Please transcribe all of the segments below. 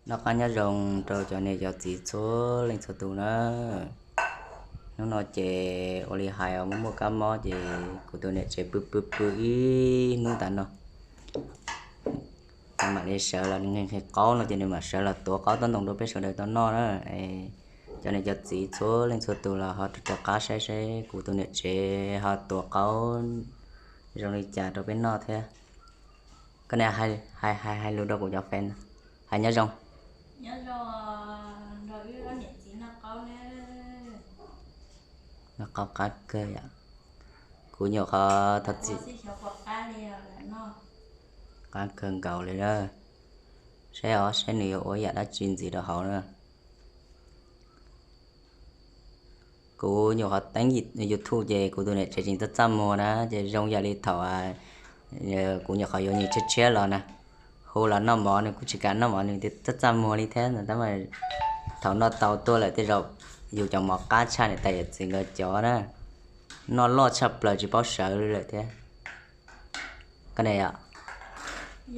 Noj qab nyob zoo rau cov niam cov txiv txhua leej txhua tus na. Hnub no ces ua li hais os, muaj muaj kab mob ces kuv tus niam tsev pw pw pw ib hnub tas no. Nws mam li sawv los, nws nqhis qaub no ces nws mam sawv los tuav qaub tob ntoo rau peb sawv daws tau noj na. Cov niam cov txiv txhua leej txhua tus los ho rau rov qab saib seb kuv tus niam tsev ho tuav qaub zoo li cas rau peb noj thiab. Koj niam hais hais hais lus rau kuv cov fans, hais nyob zoo. Noj qaub qab kawg yom. Kuv nyuam qhuav thov txim, qab kawg nkaus li na. Saib os, saib nws yuav ua yam dab tsi ntxiv rau hauv na. Kuv nyuam qhuav teeb YouTube ces kuv tus niam tsev tseem txaj txaj muag na, ces zoo yam li thaum kuv nyuam qhuav yuav nws tshiab tshiab los na, hu los noj mov nws kuj tsis kam noj mov, nws txaj txaj muag li thiab. Tab mas thaum noj tau tuaj lawm tej zaum yus cov mov qab tshaj niam tais yawm txiv nkawd cov na, noj loj tshaj plaws tsis paub sawv li lawm thiab. Koj niam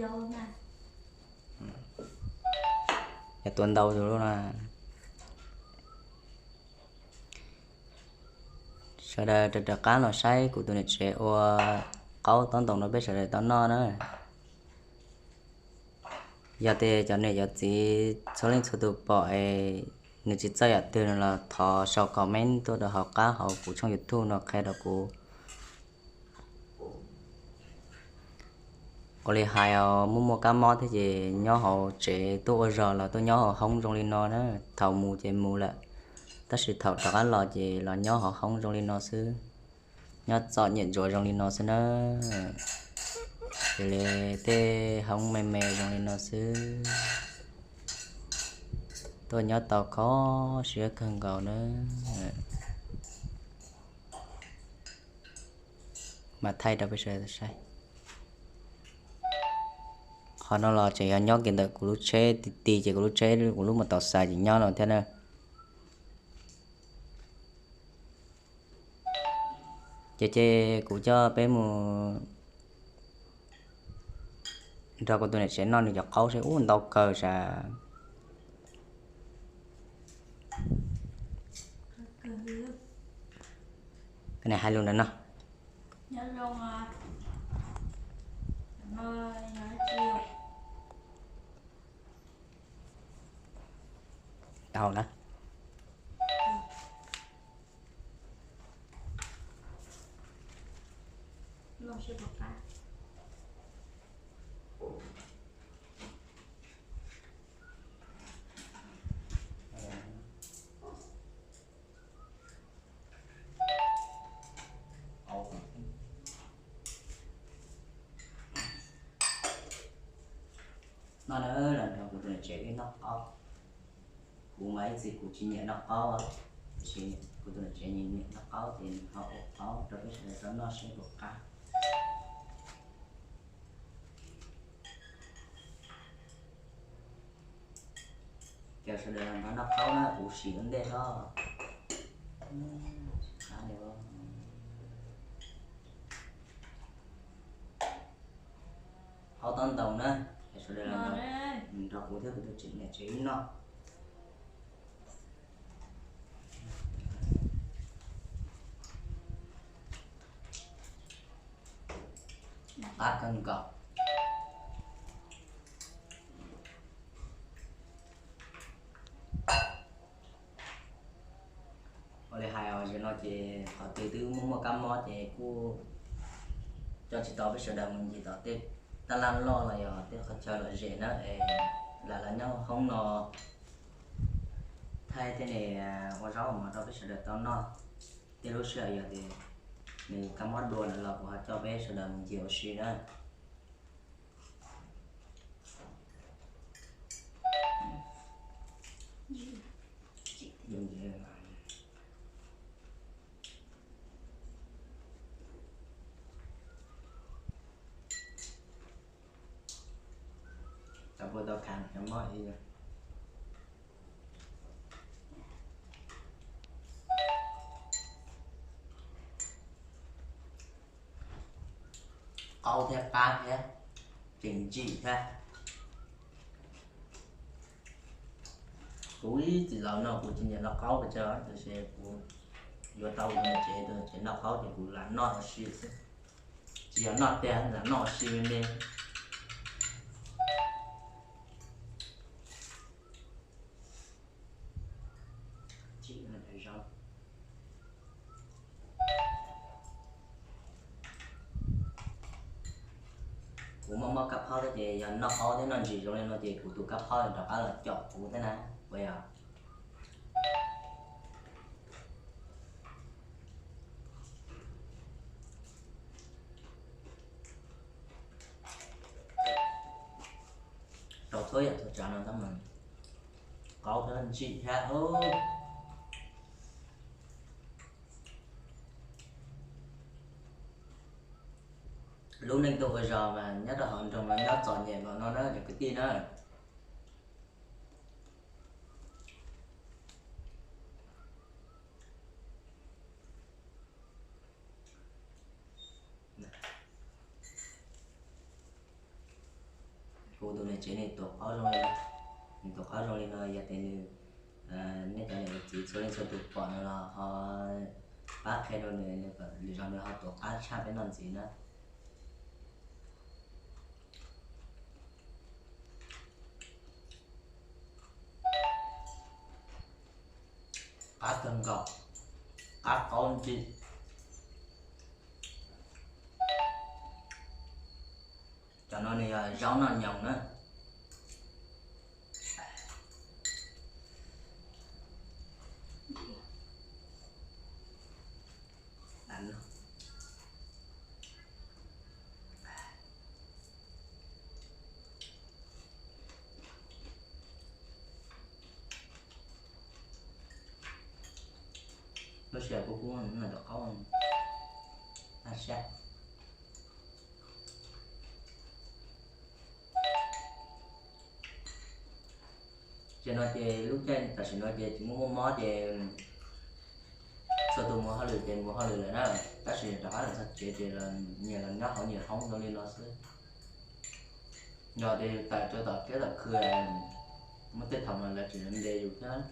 yom, yog tua ntau tus lub no. Sawv daws rov rov qab los saib kuv tus niam tsev ua qaub tob ntoo rau peb sawv daws tau noj na. Yog tias cov niam cov txiv txhua leej txhua tus pom es nws tsis txawj yam twg no los thov sau comment tuaj rau hauv qab hauv kuv tshooj YouTube no qhia rau kuv. Ua li hais os, muaj muaj kab mob thiab ces nyob hauv tsev tuaj ua zog los tuaj nyob hauv hoob zoo li no na. Thaum mus ces mus lawm, tab sis thaum rov qab los ces los nyob hauv hoob zoo li no xwb, nyob txom nyem ntsuav zoo li no xwb na. Ces li tej hoob me me zoo li no xwb, tuaj nyob tau kho siab kawg nkaus na. Mas thaij rau peb sawv daws saib. Qhov no los tseem yog nyob kiag ntawm kuv lub tsheb ti ti, ces kuv lub tsheb kuv lub mus tau xais ces nyob no thiab na. Ces ces kuv coj peb mus nrog kuv tus niam tsev noj nws cov qaub seb, ub ntau kawg sas. Koj niam hais lus ntawm no. Tau na. No na, los nrog kuv tus niam tsev wb noj qaub. Kuv mas ib txhis kuv tsis nyiam noj qaub, tiam sis kuv tus niam tsev nyiam noj qaub ces nws ho ua qaub rau peb sawv daws tau noj seb puas qab. Ces sawv daws nrog noj qaub na, kuv sim ua ntej hlo. Qaub tob ntoo na, sawv daws nrog kuv thiab kuv tus niam tsev wb noj. Qab kawg nkaus. Ua li hais os, zaum no ces qhov twg twb muaj muaj kab mob ces kuj coj tsis tau peb sawv daws mus ncig tom tej taj laj loj los yog tej qhov chaw lom zem na, es lam los nyob hoob no thaij tej ne, ua zaub mov rau peb sawv daws tau noj. Tej lub sij hawm yog tias nws kab mob dua lawm los kuv ho coj peb sawv daws mus ncig ua si na. Tau pua tau khav cov mob ib yam. Qaub thiab qab thiab, tseem ntsim thiab. Kuv ib txwm los no kuv tsis nyiam noj qaub pes tsawg, tiam sis kuv yuav tau tus niam tsev, tus niam tsev noj qaub ces kuv lam noj ua si xwb. Tsis yog noj tiag, lam noj ua si me me. Kuv mob mob kab phaub thiab ces yog noj qaub thiab noj ntsis zoo li no ces kuv tus kab phaub rov qab los com kuv thiab na, puas yog? Rau txhua yam txhua tsav no tab mas qaub thiab ntsim thiab. Lub neej tuaj ua zog mas nyob rau hauv nroog mas nyob txom nyem npaum no na cov kwv tij na. Kuv tus niam tsev nws tuav qaub zoo li no, nws tuav qaub zoo li no yog tias nws, nej cov niam txiv txhua leej txhua tus pom no los ho pab qhia rau nws, nws kom lwm zaus nws ho tuav qab tshaj peb noj ntxiv na. Qab kawg nkaus, qab qaub ntsim. Cov no nws yog zaub noj nyoos na. Lub sij hawm kub kub no cov qaub a sab. Ces no ces lub caij tam sim no ces tsis muaj muaj mob ces txhua tus mus hauj lwm ces mus hauj lwm lawm na, tab sis rov qab los txog tsev ces nyias los nyob hauv nyias hoob zoo li no xwb. Yog tias yus tawm rau tom kiab tom khw, muaj tej thaum mas lawv tseem ntes yus thiab.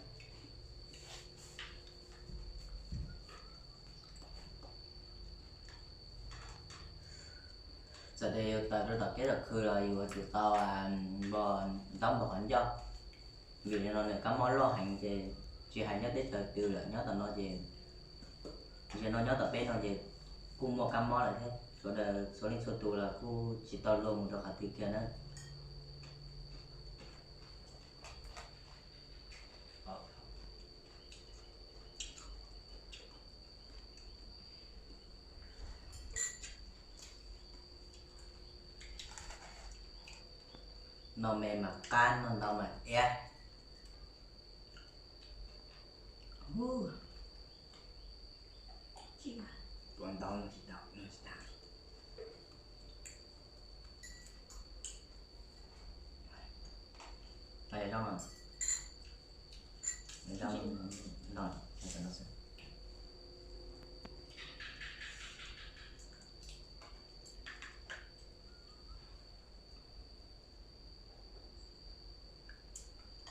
Txawm tias yus tawm rau tom kiab tom khw los yus yuav tsum tau npog ntaub npog qhov ncauj, vim no nws kab mob loj heev ces tsis hais nyob teb chaws twg lawm nyob tom no ces, zaum no nyob tom peb no ces kuj muaj kab mob lawm thiab, sawv daws txhua leej txhua tus los kuj tsis tau luag mus rau qhov twg kiag na. Noj me mas qab, noj ntau mas iab. Ua ntau no tsis tau, no tsis tau.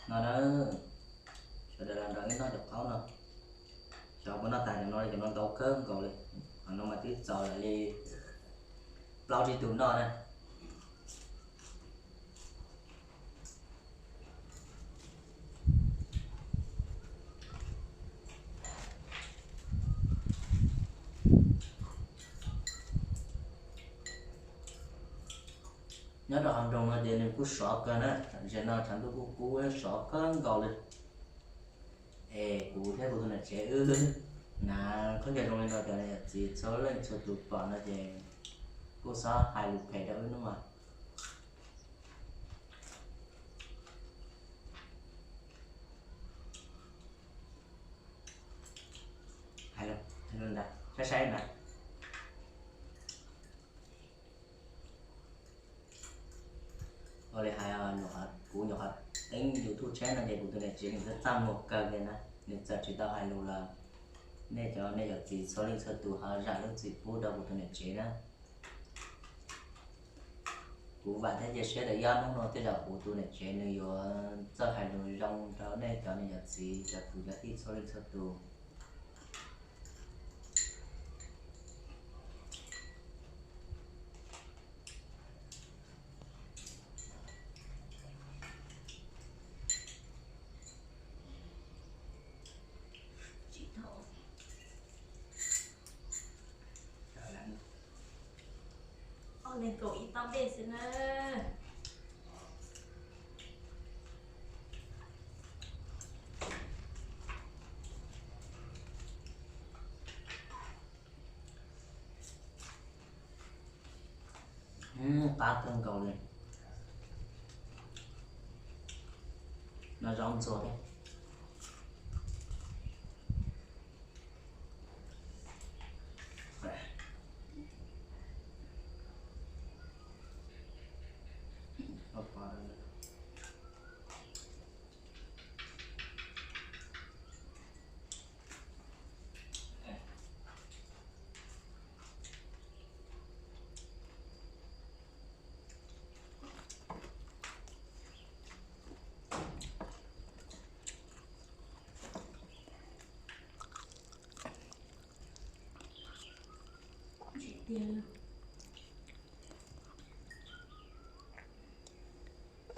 No na, sawv daws los nrog wb noj cov qaub no. Xyov puas noj tag cov no li, cov no ntau kawg nkaus li. Qhov no mas twb txaus lawm li plaub tsib tus noj na. Nyob rau hauv nroog no ces nws kuj sov kawg na, tam sim no tshav ntuj kuj kub sov kawg nkaus li. Es kuv thiab kuv tus niam tsev wb hnav khaub ncaws zoo li no, cov niam txiv txhua leej txhua tus pom no ces kuj xob hais lus phem rau wb nawb mog. Saib saib na. Ua li hais, kuv nyuam qhuav teeb YouTube channel no ces kuv tus niam tsev nws twb txaj muag kawg li na, nws txawm tsis tau hais lus los nej cov, nej cov txiv txhua leej txhua tus ho zam lub txim pub rau kuv tus niam tsev na. Kuv vam thiab cia siab tias hnub no tej zaum kuv tus niam tsev nws yuav txawj hais lus zoo rau nej cov niam cov txiv cov kwv cov tij txhua leej txhua tus. Ob leeg kaum ib toj dej xwb na. Qab kawg nkaus li. No zaub ntxuag thiab.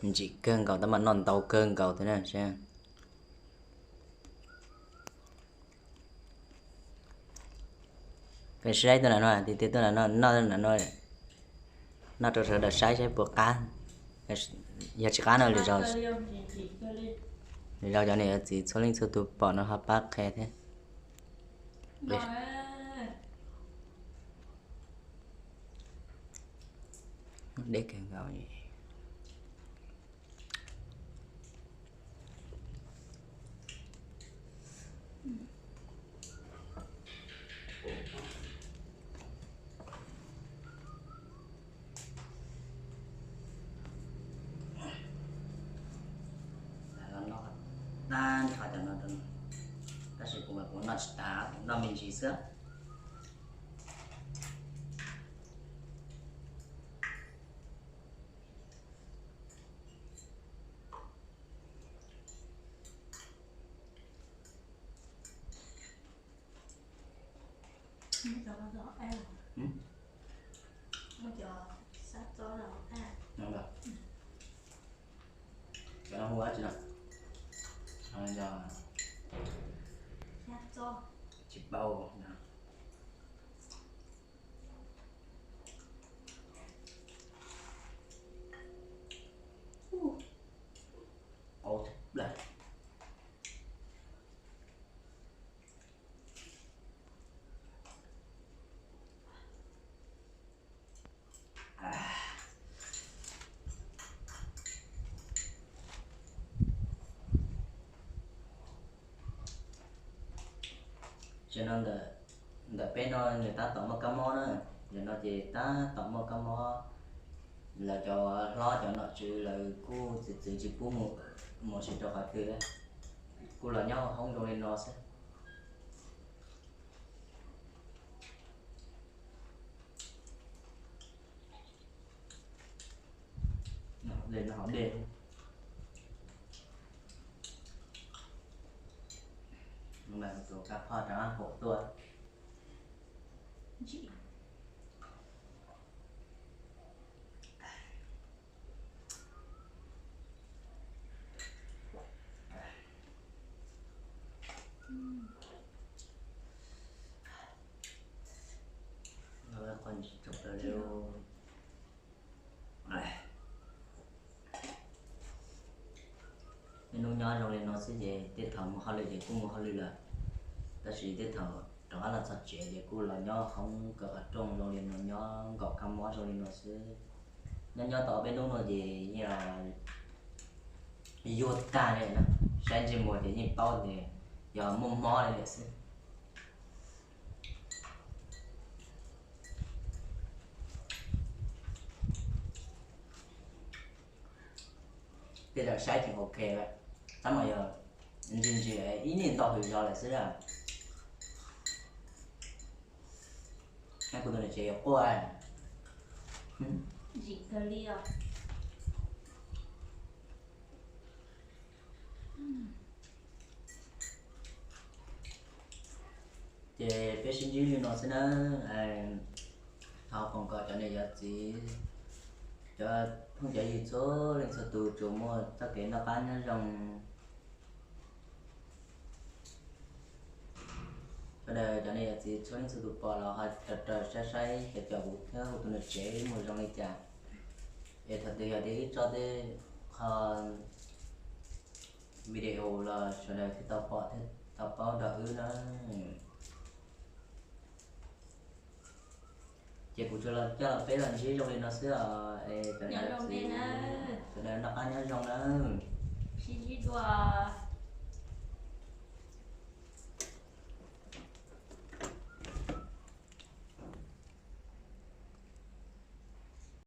Ntsim kawg nkaus tab mas noj ntau kawg nkaus thiab na. Peb saib tuaj na no, tiag tiag tuaj na no, noj na no, noj rau sawv daws saib saib puas qab. Yog tsis qab no lwm zaus cov niam txiv txhua leej txhua tus pom no ho pab qhia thiab. Deb kawg nkaus. Tag nrho cov no rau, tab sis kuv mas kuv noj tsis tas, noj me ntsis xwb. Cov no hu ua dab tsi no? Yog tsis paub. Qau tshaj plaws. Tam no ntawm peb no nws tab tom muaj kab mob na, yam no ces tab tom muaj kab mob. Lawv cov hlob cov nom tswv lawv kuj txwv txwv tsis pub mus, mus tsis rau qhov twg li, kuj los nyob hauv hoob zoo li no xwb. Li no hauv dej. Tus kab phoj rov qab pom tuaj. Hnub nyob zoo li no xwb ces tej thaum mus hauj lwm ces kuj mus hauj lwm lawm, tab sis tej thaum rov qab los txog tsev ces kuj los nyob hoob kaw qhov rooj zoo li no, nyob nkaum kab mob zoo li no xwb. Nyob nyob tau peb hnub no ces yeej yuag tag li na, saib ntsej muag ces yeej paub tias yog muaj mob li lawm xwb. Tej zaum saib tseem ok lawm, tab mas yog ntsis ntsis ib niag ntau hws zog lawm xwb. Kuv tus niam tsev yuav quaj. Zim kawg li os. Ces peb sib ntsib li no xwb nawb. Thov foom kom cov niam cov txiv, cov phooj cov ywg txhua leej txhua tus tsuas muaj txoj kev noj qab nyob zoo. Sawv daws cov niam cov txiv txhua leej txhua tus pom los ho raws raws saib saib cov caum kuv thiab kuv tus niam tsev mus zoo li cas. Es thaum twg yog tias wb tso tej qho video los sawv daws thiaj tau pom thiaj tau paub nrog wb na. Ces kuv tsuas los coj peb los ntsib zoo li no xwb os. Es cov niam cov txiv, sawv daws noj qab nyob zoo nawb. Sib ntsib dua.